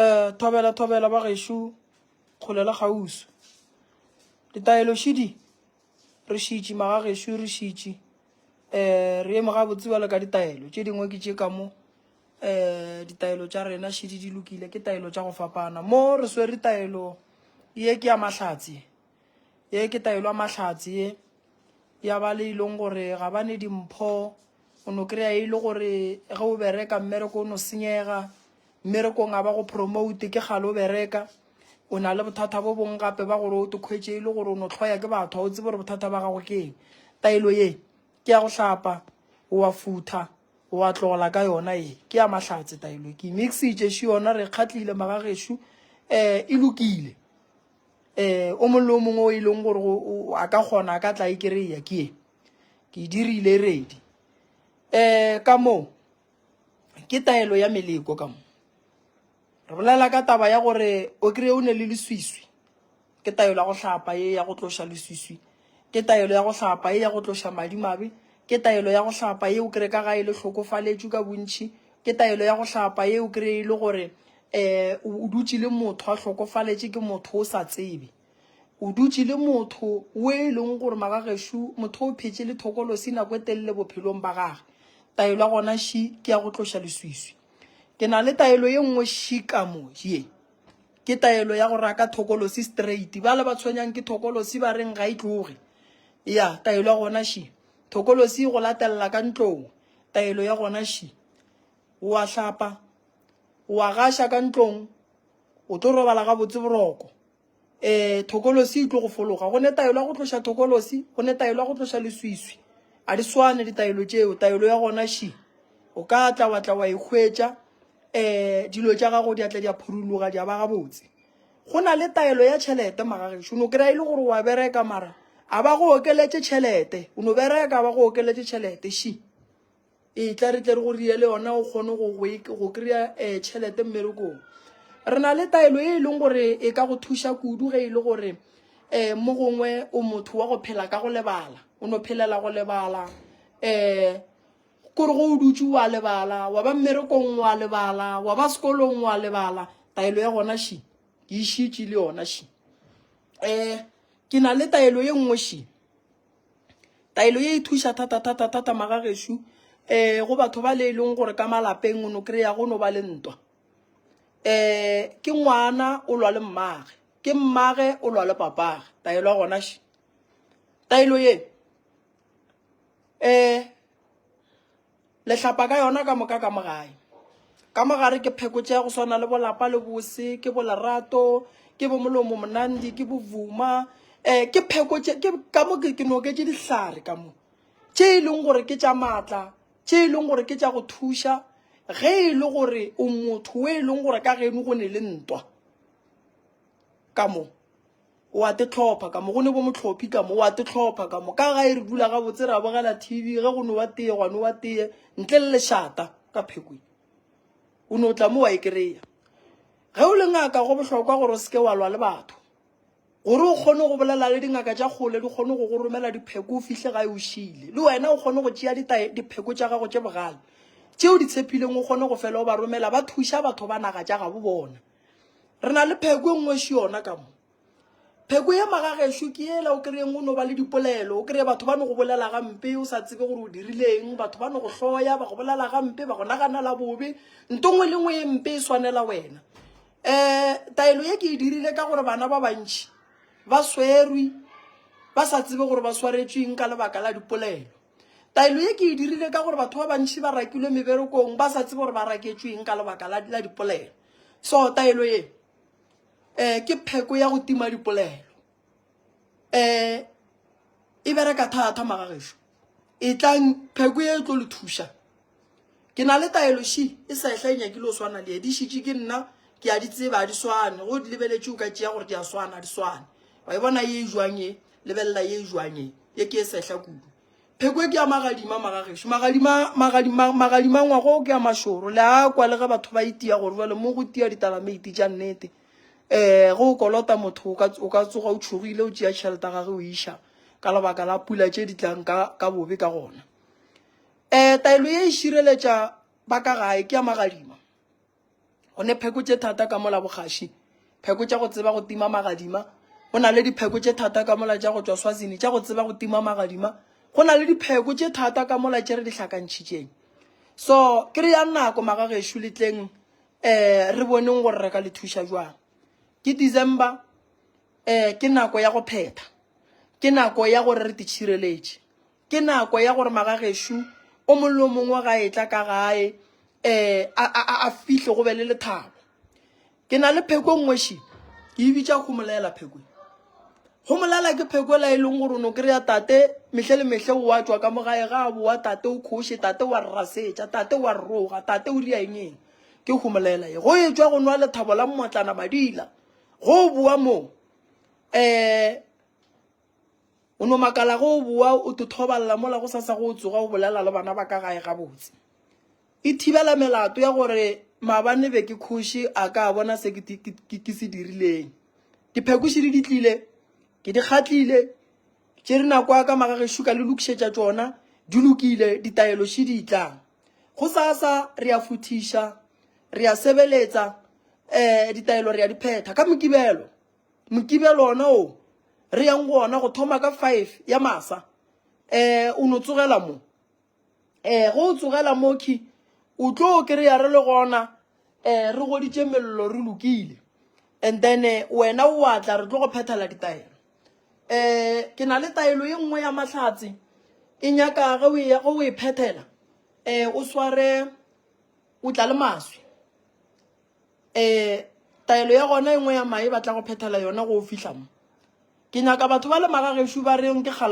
Eh, thobela thobela ba gešo kgole le kgauswi. Ditaelo šidi re šitše maga gešo re šitše. Eh, re eme gabotse bjalo ka ditaelo tše dingwe ke tše ka mo eh ditaelo tša rena šidi di lokile ke taelo tša go fapana. Mo re swere taelo ye ke ya mahlatse. Ye ke taelo ya mahlatse ye ya ba le ilong gore ga ba ne dimpho o no kry-a e le gore ge o bereka mmereko o no senyega mmerekong a ba go promote ke kgale o bereka o na le bothata bo bongwe gape ba gore o te khwetše e le gore o no hloya ke batho ga o tsebe gore bothata ba gago ke eng taelo ye ke ya go hlapa o a futha o a tlola ka yona ye ke ya mahlatse taelo ke mixitše še yona re kgatlile magagešo um e lokile um o mongwe le o mongwe o e leng gore a ka kgona a ka tla e kry-a ke ye ke e dirile ready um ka moo ke taelo ya meleko ka mo re bolela ka taba ya gore o kry-e o ne le leswiswi ke taelo ya go hlapa ye ya go tloša leswiswi ke taelo ya go hlapa ye ya go tloša madimabe ke taelo ya go hlapa ye o kry ka ga e le hlokofaletšwe ka bontšhi ke taelo ya go hlapa ye o kry e le gore um o dutše le motho a hlokofaletše ke motho o sa tsebe O dutše le motho o e leng gore magagešo motho o phetše le thokolosi nako e telele bophelong ba gage. Taelo ya gona ši ke ya go tloša leswiswi. Ke na le taelo ye nngwe ši ka mo ye. Ke taelo ya go raka thokolosi straight. Bale ba tshwenyang ke thokolosi ba reng ga e tloge. Ya, taelo ya gona ši. Thokolosi e go latelela ka ntlong. Taelo ya gona ši. O a hlapa, o a gaša ka ntlong, o tlo robala gabotse boroko. um thokolosi e tlo go fologa. Go ne taelo ya go tloša thokolosi, go ne taelo ya go tloša leswiswi. A di swane ditaelo tšeo. Taelo ya gona še, o ka tla wa tla wa e hwetša, um dilo tša gago di a tla di a phuruloga di a ba gabotse. Go na le taelo ya tšhelete magagešo, o no kry-a e le gore wa bereka mara a ba go okeletše tšhelete, o no bereka a ba go okeletše tšhelete še. E tla re tle re go riele yona o kgone go go kry-a um tšhelete mmerekong. Re na le taelo e e leng gore e ka go thuša kudu ge e le gore um mo gongwe o motho wa go phela ka go lebala, o no phelela go lebala um kore go o dutše wa lebala, wa ba mmerekong wa lebala, wa ba sekolong wa lebala. Taelo ya gona še ke e šitše le yona še. Um ke na le taelo ye nngwe še. Taelo ye e thuša thata thata thata magagešo um go batho ba le e leng gore ka malapeng o no kry-a go no ba le ntwa. Um ke ngwana o lwa le mmage, ke mmage o lwa le papage. Taelo ya gona še. Taelo ye um Le hlapa ka yona ka moka ka mo gae. Ka mo gare ke pheko tša go swana le bolapa le bose, ke bolerato, ke bomolomo monandi, ke bovuma. Eh, ke pheko tše ke ka mo ke noketše dihlare ka mo. Tše e leng gore ke tša maatla, tše e leng gore ke tša go thuša ge e le gore o motho o e leng gore ka geno go ne le ntwa ka mo. O a te hlopha ka mo, go ne bo mohlophi ka mo, o a te hlopha ka mo. Ka gae re dula gabotse ra bogela TV, ge go nowa tee gwa nowa tee, ntle le lešata ka phekwe. O no tla mo wa e kry-a. Ge o le ngaka go bohlokwa gore o seke wa lwa le batho. Gore o kgone go bolela le dingaka tša kgole di kgone go go romela dipheko o fihle gae o šile. Le wena o kgone go tšea dipheko tša gago tše bogale tše o di tshepileng o kgone go fela o ba romela ba thuša batho ba naga tša gabo bona. Re na le pheko e nngwe še yona ka mo. Pheko ye magagešo ke yela o kry-eng o no ba le dipolelo, o kry-e batho ba no go bolela gampe o sa tsebe gore o dirileng, batho ba no go hloya, ba go bolela gampe, ba go naganela bobe, nto nngwe le nngwe e mpe e swanela wena. Um taelo ye ke e dirile ka gore bana ba bantši ba swerwe ba sa tsebe gore ba swaretšwe eng ka lebaka la dipolelo. Taelo ye ke e dirile ka gore batho ba bantši ba rakilwe meberekong ba sa tsebe gore ba raketšwe eng ka lebaka la dipolelo. So taelo ye um ke pheko ya go tima dipolelo um e bereka thata magagešo e tlang pheko ye e tlo le thuša ke na le taelo ši e sa ehla e nyakile o swana le ye di šitše ke nna ke a di tseba a di swane go di lebeletše o ka tšea gore di a swana di swane wa e bona ye e jwang ye lebelela ye e jwang ye ye ke e sehla kudu Pheko e ke ya magadima magagešo. Magadima, magadima, magadima ngwago ke ya mašoro. Le a kwa le ge batho ba itia gore jwale mo go tia ditalameiti tša nnete. Eh, ge o kolota motho o ka, o ka tsoga o tšhogile o tšea tšhelete ya gage o iša ka lebaka la pula tše di tlang ka, ka bobe ka gona. Eh, taelo ye e šireletša ba ka gae ke ya magadima. Go ne pheko tše thata ka mola bogaši, pheko tša go tseba go tima magadima. Go na le dipheko tše thata ka mola tša go tšwa Swazini tša go tseba go tima magadima. Go na le dipheko tše thata ka mola tše re di hlakantšhitšeng. So ke re ya nako magagešo le tleng um re boneng gore re ka le thuša jwang. Ke December um ke nako ya go phetha, ke nako ya gore re titšhireletše. Ke nako ya gore magagešo o mongwe le o mongwe ga etla ka gae um a, a, a fihle go be le lethabo. Ke na le pheko nngwe še, ke e bitša homolela pheko. Homolela ke pheko la e leng gore o no kry-a tate mehle le mehle o a tšwa ka mo gae ga a boa tate o khoše, tate wa rasetša, tate wa roga, tate o ria eng eng. Ke homolela ye. Go e tšwa go nwa lethabo la mmotlana madila. Go boa moo um O no makala ge o boa o tothobalela mola go sasa go o tsoga o bolela le bana ba ka gae gabotse. E thibela melato ya gore maabane be ke khoše a ka bona se ke, ke, ke, ke se dirileng. Diphekoši di di tlile, ke di kgatlile, tšere nako ya ka magagešo ka le lokišetša tšona, di lokile, ditaelo še di tlang. Go sasa re a futhiša, re a sebeletsa, um ditaelo re a di phetha ka Mokibelo. Mokibelo ona o re yang go ona go thoma ka 5 ya masa eh o no tsogela mo eh go o tsogela mo ki o tlo kry-a re le gona eh re goditše mello re lokile and then eh, wena o a tla re tlo go phethela ditaelo eh ke na le taelo ye nngwe ya mahlatse e nyaka ge o e ya go e phethela eh o sware o tla le maswi um taelo ya gona e nngwe ya mae ba tla go phethela yona go o fihla mo. Ke nyaka batho ba le magagešo ba reng ke kgala.